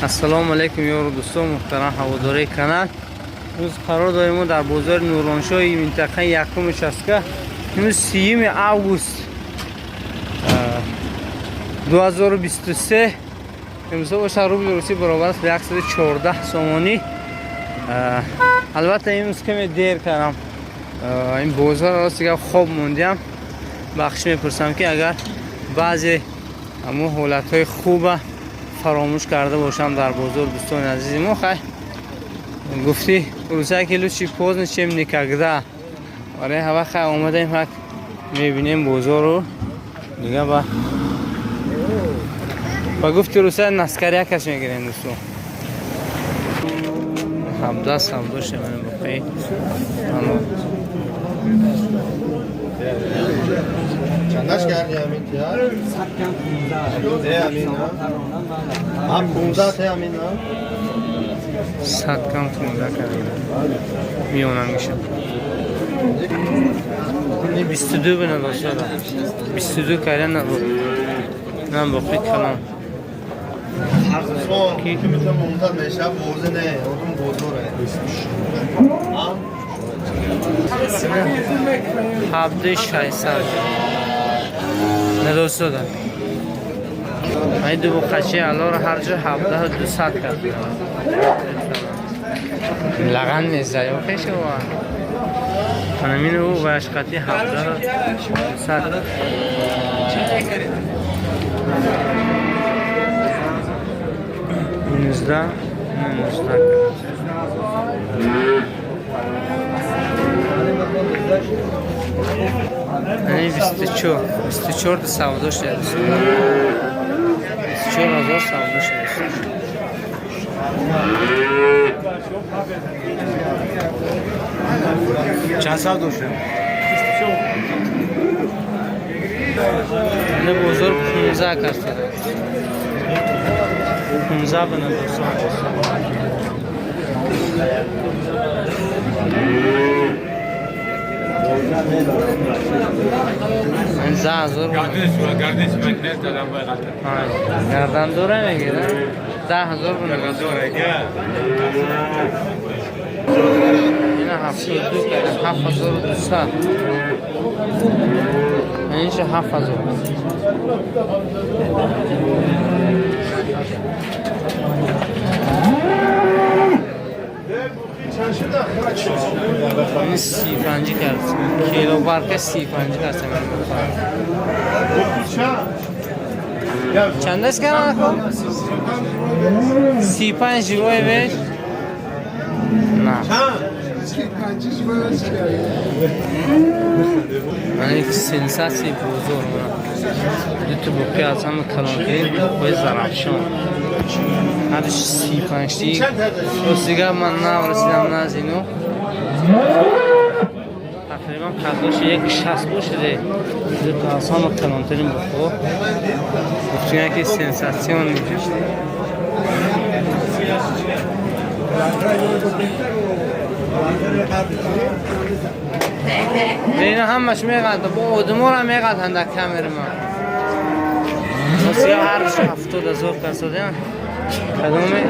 Ассалому алайкум, ёру дӯстон, муҳтарам ҳаводораи канал. Имрӯз қарор дорем мо дар бозори Нуроншоҳи минтақаи якум участка. Имрӯз 30 август 2023. Имрӯза боша рубли русӣ баробар аст ба 114 сомонӣ. Албатта, имрӯз каме дер кардам. Ин бозор рост дигар хоб мондиам. Бахшиш мепурсам, ки агар баъзе ҳамун ҳолатҳои хуба фаромӯш карда бошам дар бозор, дӯстони азизи мо. Хай, гуфти русия ки лучше поздно, чем никогда. Барои ҳава хай омадаем, ҳак мебинем бозору дига ба гуфти русия на скорякаш мегирем, дӯстон. 17 савдо шавем боқӣ. چندش کردی همین تیار؟ ته همین ها؟ هم 15 ته همین ها؟ 100 кам 15 кардем, миёнам мешад. 22 бина, дошта 22 карда набуд, нам боқӣ калон. که میتونه ممتد بشه بوزه نه اون بزرگه ها؟ 17 600 надостода. Ай, ду буқачи аллоро ҳар ҷо 17 200 кард. Лаган меза ё хешова. Анамин ӯ вашқати 17 200. 19, 19. Яъне 24, 24 савдо шуда, 24 000 савдо шуда. Чанд савдо шуд? Ина бозор 15 кас шуда. 15 бина, дӯстон. 10 000. Гардан дора мегира. 10 000 бина. Ина 72 карда, 7200. Инша 7000. Ин 35 кард. Кило барка 35 кард. Чанд аст кардан? 35 живой веш? На. Ман як сенсатсияи бозор. Дуто буқи аз ҳама калонтарин буқҳои Зарафшон. Ҳардуш 35 ти. Рост дигар ман нав расидам наз ино. Тақрибан қаддоши 1,60 бошаде. Дуто аз ҳама калонтарин буқҳо. Гуфтем ки сенсатсионный. Ина ҳамаш меғалта, бо одаморо меғалтанд дар камери ман. Ростига ҳардуш 70 000 касодем. Кадоме?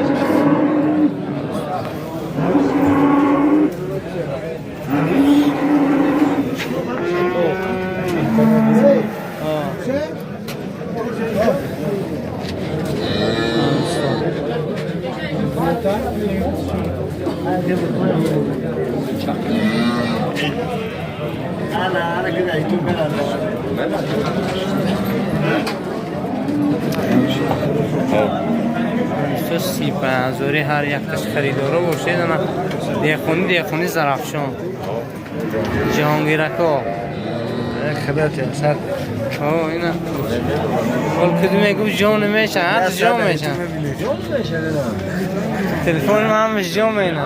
То 35 ҳазори ҳар якташ харидоро бошед. Ана деҳқони, деҳқони Зарафшон, Ҷаҳонгирако. Хидмати сад. О, ина ҳол куди мегуфт, ҷо намеша, ҳатто ҷо меша. Телефони ман ҳамаш ҷо мена.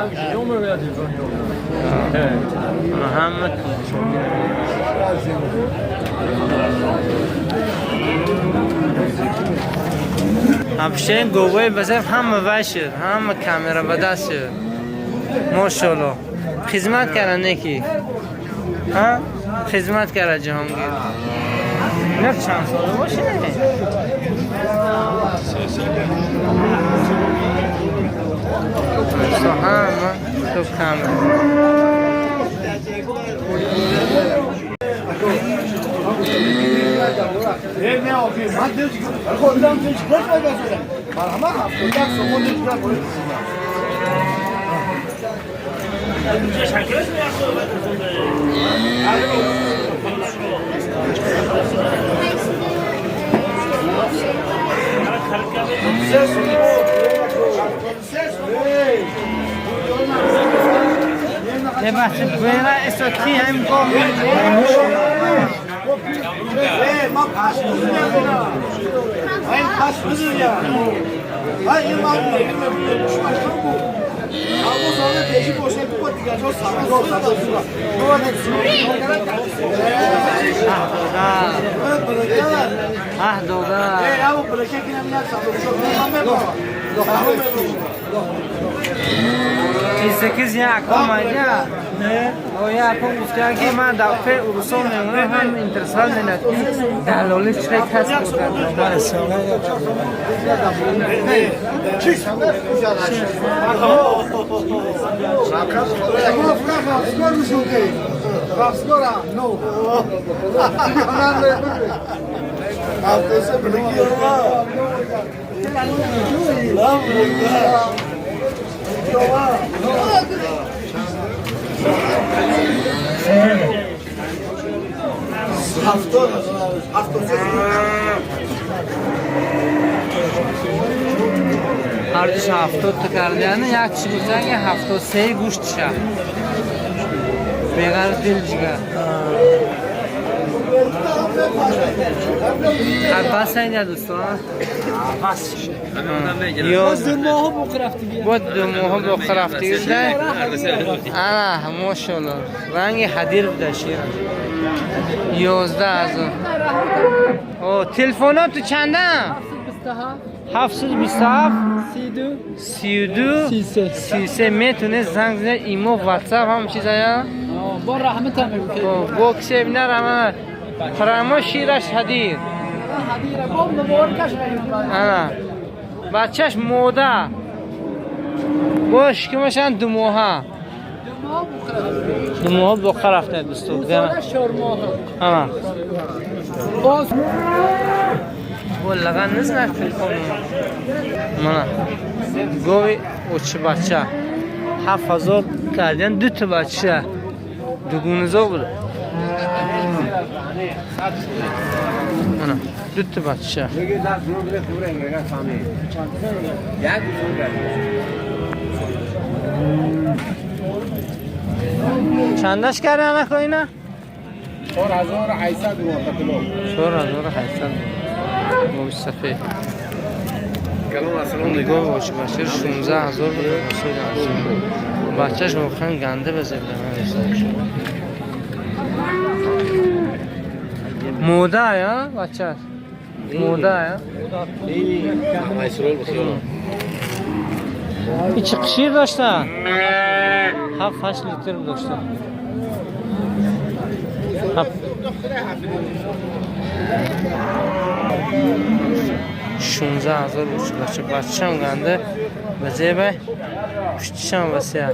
Ҳама тамошобин. Вообще говои базеф ҳама вай шуд, ҳама камера ба даст шуд. Мошалло. Хизмат карда неки. Ҳа? Хизмат карда Ҷаҳонгир. Ина чанд сола боше? Камера. ببخشید بوینا اساتی هم گم Чизакиз яком айда. О яком гуфтан ки ман дар пе урусон мемонам ҳам интересал менад ки далоли чӣ касб кард. Ҳардуш 70 та кардияна як чӣ гуфтан ки 73 гӯштша. Беғарз дил ҷигар. Бас айна дӯстон. Бо ду моҳо боқӣ рафтигӣ. Ана мошалло. Ранги ҳадир буда шира. 11,000. О, телефонот ту чанда? 727 32 33 метоне занг зад имо ватсап ҳам чизая. Бо раҳмат ҳам мегӯ. Бо кисе бинар ама шираш ҳадир. Ҳадира бо муборакаш мегӯ. Ана. Бачаш мода. Бо шикамашан 2 моҳа. 2 моҳ боқӣ рафта дӯсто. 4 моҳ. Ана. Бо лаган низна телефон. Мана. Гови очи бача. 7000 кардиан ду та бача. Дугунизо буд. Мана ду та бача. Чандаш кардан ако ина? 4800 кило. 4800. Гови сафед. Гови очи бача 16000 буд. Бачаш воқеан ганда ба зебда. Мода я бачаш. Мода я. Ичи шир дошта? 7-8 литр дошта. 16,000 очи бача. Бачам ганда ба зеба пуштишам васеа.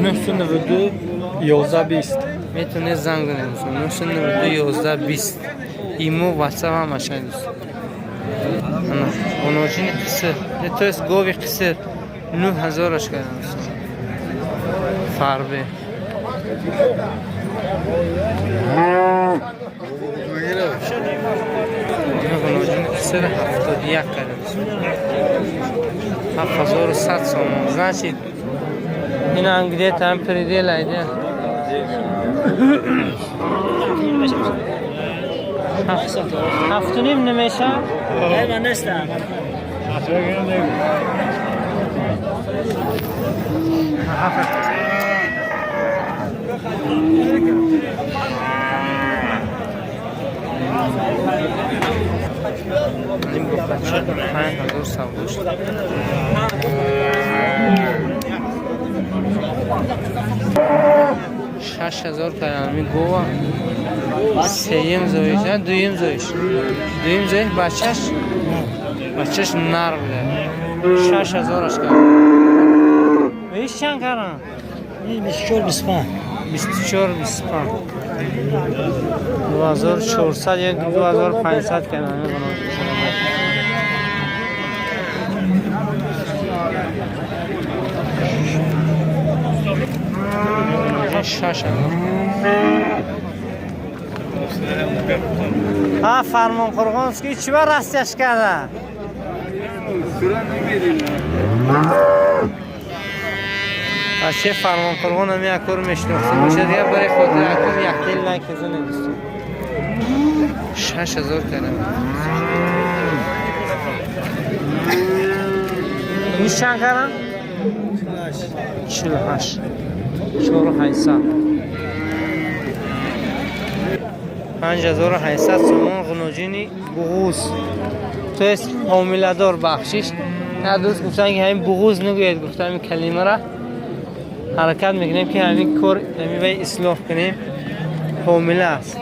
Нӯҳсу наваду ёздаҳ бист. Метавонед занг занед дӯстон. 992 11 20. Имо ватсап ҳам ашай дӯстон. Ана оноҷини қисир. То есть гови қисир 9000 кардам дӯстон. Фарбе. Оноҷини қисир 71 кардам дӯстон. 7100 сомон. Значит, ина где-то там предел айда. 7.5 намеша? من نیستم. Ним бо бача 5000 савдо шуд. 6000 кардам гова. Сеюм зоиш, дуюм зоиш. Дуюм зоиш бачаш. Бачаш нар буда. 6000-аш кард. Иш чанд кардан? 24 25. 24 25. 2400 ё 2500 кардан. 6000. А Фармон Қурғонский чӣ ба растяш карда? Бачаи Фармон Қурғон ҳами якор мешинохтем. Боша дигар барои хотир якум якел лайк занед, дӯстон. 6000 кардам. Иш чанд кардам? 48. 4800. 5800 сомон ғуноҷини буғуз. То есть ҳомиладор, бахшиш. На дӯст гуфтан ки ҳамин буғуз нагӯед, гуфта ҳамин калимара ҳаракат мекунем ки ҳамин кор ҳамин вай ислоҳ кунем. Ҳомила аст.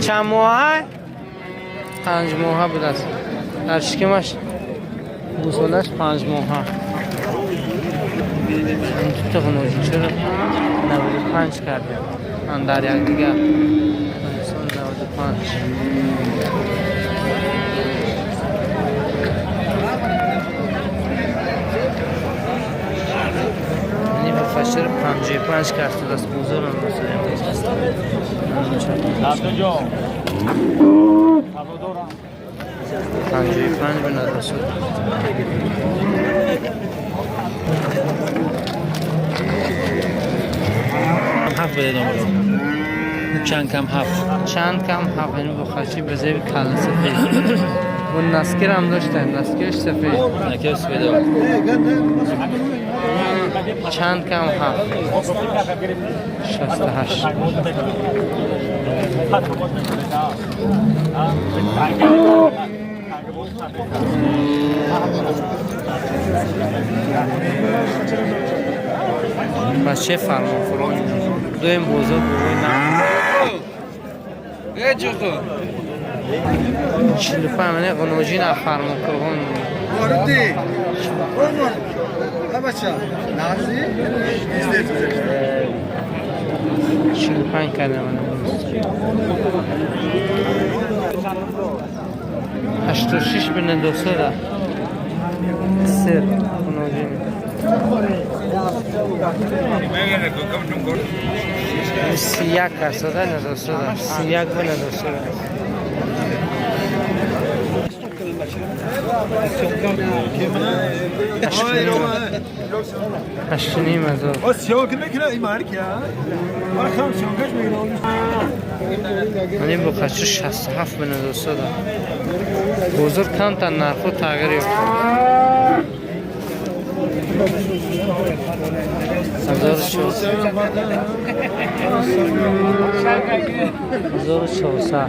Чанд моҳа? 5 моҳа будааст. Дар шикамаш гусолаш 5 моҳа. Ин дута ғуноҷинчаро 95 кардем. Дар якдигар. 95. Ини ба фашр 55 кард шудааст бозорам. Абдуҷон. 55 ба нарасуд. Ҳафт бده домода. Чанд кам ҳафт. Чанд кам ҳафт, ини бухачи ба зеби калла сафед. Он наскирам доштем, наскираш сафед. Накер сфедо. Чанд кам ҳафт. 68. Бачаи Фармонқурғон дуюм бозор бовои на. 45 мане ғуноҷин аз Фармонқурғон. Воридӣ. Бача. Нази? 45 кардам. 86 бина дусада. Сир ғуноҷин. 31 касада надосада. 31 бина дусада. 8,5 ҳазор. Мани бухачи 67 бина дусада. Бозор камтар нархҳо тағйир ёфт. 1400. 1400.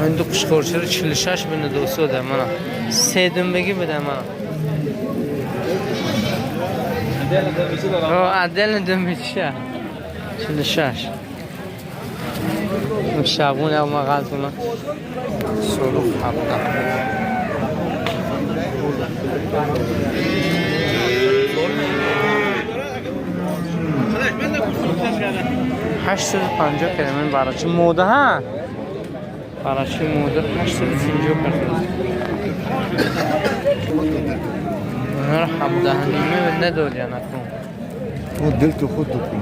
Ман ду қушқорчиро 46 бина дусада мана. Се думбагӣ буда мана. О, отдельно думбича. 46. Шабун як мағазуна. Солух 17. 850 кардам ин барачи мода ҳа? Барачи мода 850 кардам. Инро 17,5 надодя накун. Дил ту худ ту кун.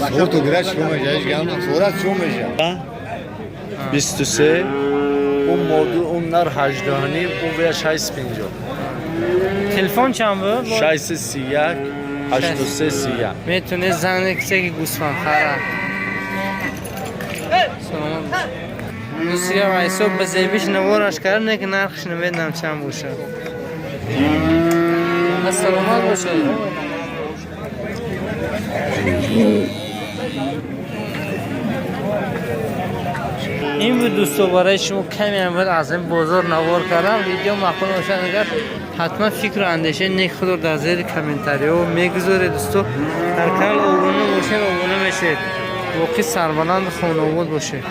Сурту гираш чӣ меша? Ҳеҷ гап на. Сурат чӣ меша? 23 اون موضوع اون نر 18 نیم اون ویا 650. Телефон чанд буд? 631 83 31. Метавонед занг кисе ки гӯсфанд харад. Саломат бош. Дӯстига вайсо ба зебиш навораш кард, не ки нархш намедонам чанд бошад. Саломат бошед. Ин буд, дӯсто, барои шумо каме ҳам буд, аз ин бозор навор кардам. Видео маъқул бошад, агар ҳатман фикру андешаи нек худро дар зери комментариҳо мегузоред. Дӯсто, дар канал обуна бошед, обуна мешавед. Воқеъ сарбаланду хонобод бошед.